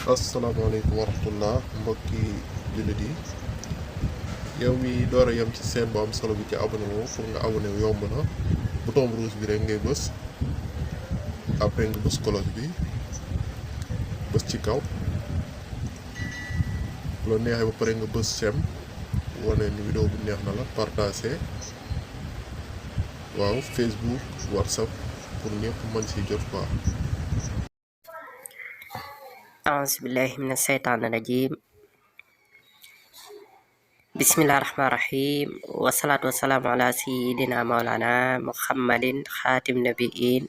asalaamaaleykum wa rahmatullah mbokki jullit yi yow mi door a yem ci seen bu am solo bi ci abonné wu pour nga abonné wu yomb na bouton rouge bi rek ngay bës après nga bës cloche bi bës ci kaw bu la neexee ba pare nga bës sem wane ni vidéo bi neex na la partagé waaw Facebook WhatsApp pour ñëpp mën si jot quoi. A'uzubillahi mina shaytaani rajim. Bismillahi rahmani rahim. Wassalatu wassalamu ala sayyidina maulana Muhammadin khatim nabiin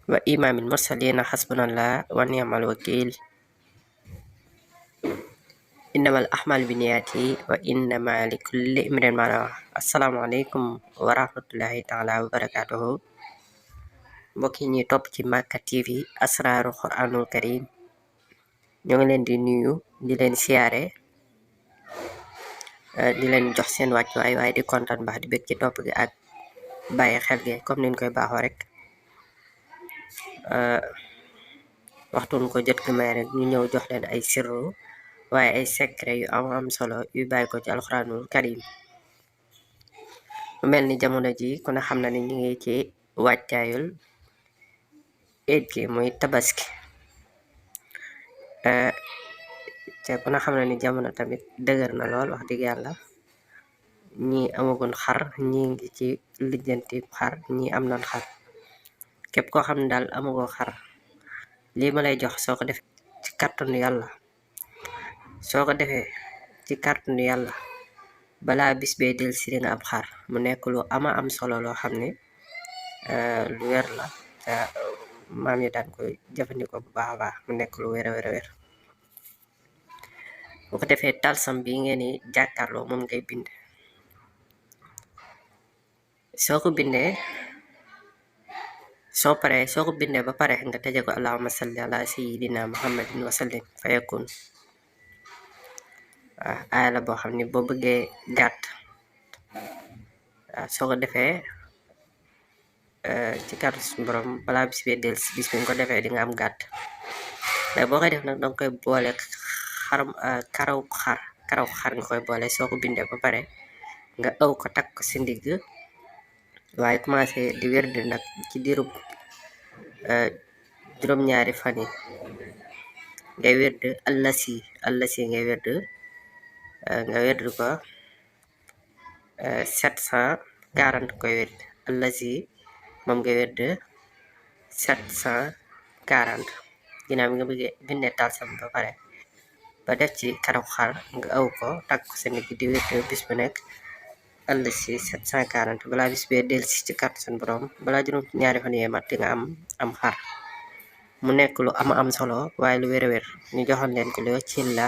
wa imamil mursalin. Hasbunallah wa ni'mal wakil. Innamal a'malu binniyati wa innama likulli imrin ma nawa. Assalamu alaikum wa rahmatullahi ta'ala wa barakatuhu. Mbokk yi ñuy topp ci Makka TV asraru Qur'anul Karim ñoo ngi leen di nuyu di leen siyaare di leen jox seen wàccuwaay waaye di kontaan baax di bëgg ci topp gi ak bàyyi xel gi comme niñ koy baaxoo rek waxtuñ ko jot gi may rek ñu ñëw jox leen ay sirru waaye ay secret yu am solo yu bàyyi ko ci alxuraanul karim mu mel ni jamono ji ku ne xam na ni ñu ngi ci wàccaayul eid gi muy tabaski te ku ne xam na ni jamono tamit dëgër na lool wax dëgg yàlla ñi amagun xar ñi ngi ci lijjanti xar ñi am nañ xar képp koo xam ne daal amagoo xar lii ma lay jox soo ko defee ci kàttanu yàlla balaa bis bee del si dina am xar mu nekk lu am solo loo xam ne lu wér la te maam yi daan koy jëfandikoo bu baax a baax mu nekk lu wér bu ko defee talsam bi ngeen di jàkkaarloo moom ngay bind soo ko bindee ba pare nga tëje ko allahumma salli ala sayyidina muhammadin wa sallim fayakun waaw aaya la boo xam ne boo bëggee gàtt waaw soo ko defee ci kàddu suñu borom balaa bis bee del si bis bi nga ko defee di nga am gàtt mais boo koy def nag danga koy boole karaw xar nga koy boole soo ko bindee ba pare nga ëw ko takk ko si ndigg waaye commencé di wérd nag ci diirub juróom-ñaari fan yi ngay wérd allasi ngay wérd ko 740 koy wérd allasi moom ngay wérd 740 ginnaaw bi nga bëggee bindee talsam ba pare ba def ci karaw xar nga ëw ko takk ko sa ndigg di wérd bis bu nekk allasi 740 balaa bis bee del si ci kàttu seen borom balaa juróom-ñaari fan yee mat di nga am xar mu nekk lu am solo waaye lu wér ñu joxoon leen ko lu ci la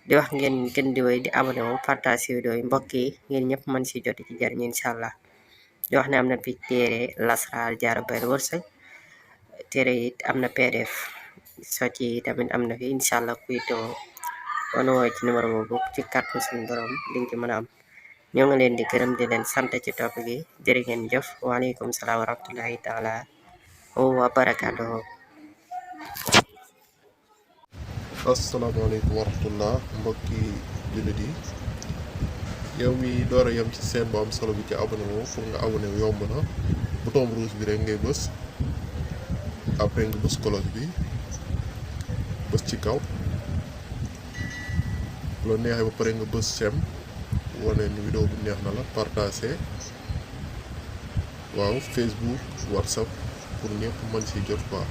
di wax ngeen gën di wéy di abonné wu partage vidéo yi mbokk yi ngeen ñëpp mën si jot ci jariñ incha allah di wax ne am na fi téere lasraar jaara bayr wërsëg téere it am na pdf soo ci tamit am na fi incha allah kuy teew wana woo ci numéro boobu ci kàttu seen borom liñ ci mën a am ñoo ngi leen di gërëm di leen sant ci topp gi jërë ngeen jëf waaleykum salaam wa rahmatullahi taala wa barakaatuhu. asalaamaaleykum wa rahmatullah mbokki jullit yi yow mi door a yem ci seen bu am solo bi ci abonné wu pour nga abonné wu yomb na bouton rouge bi rek ngay bës après nga bës cloche bi bës ci kaw bu la neexee ba pare nga bës sem wane ni vidéo bi neex na la partagé waaw Facebook WhatsApp pour ñëpp mën si jot quoi.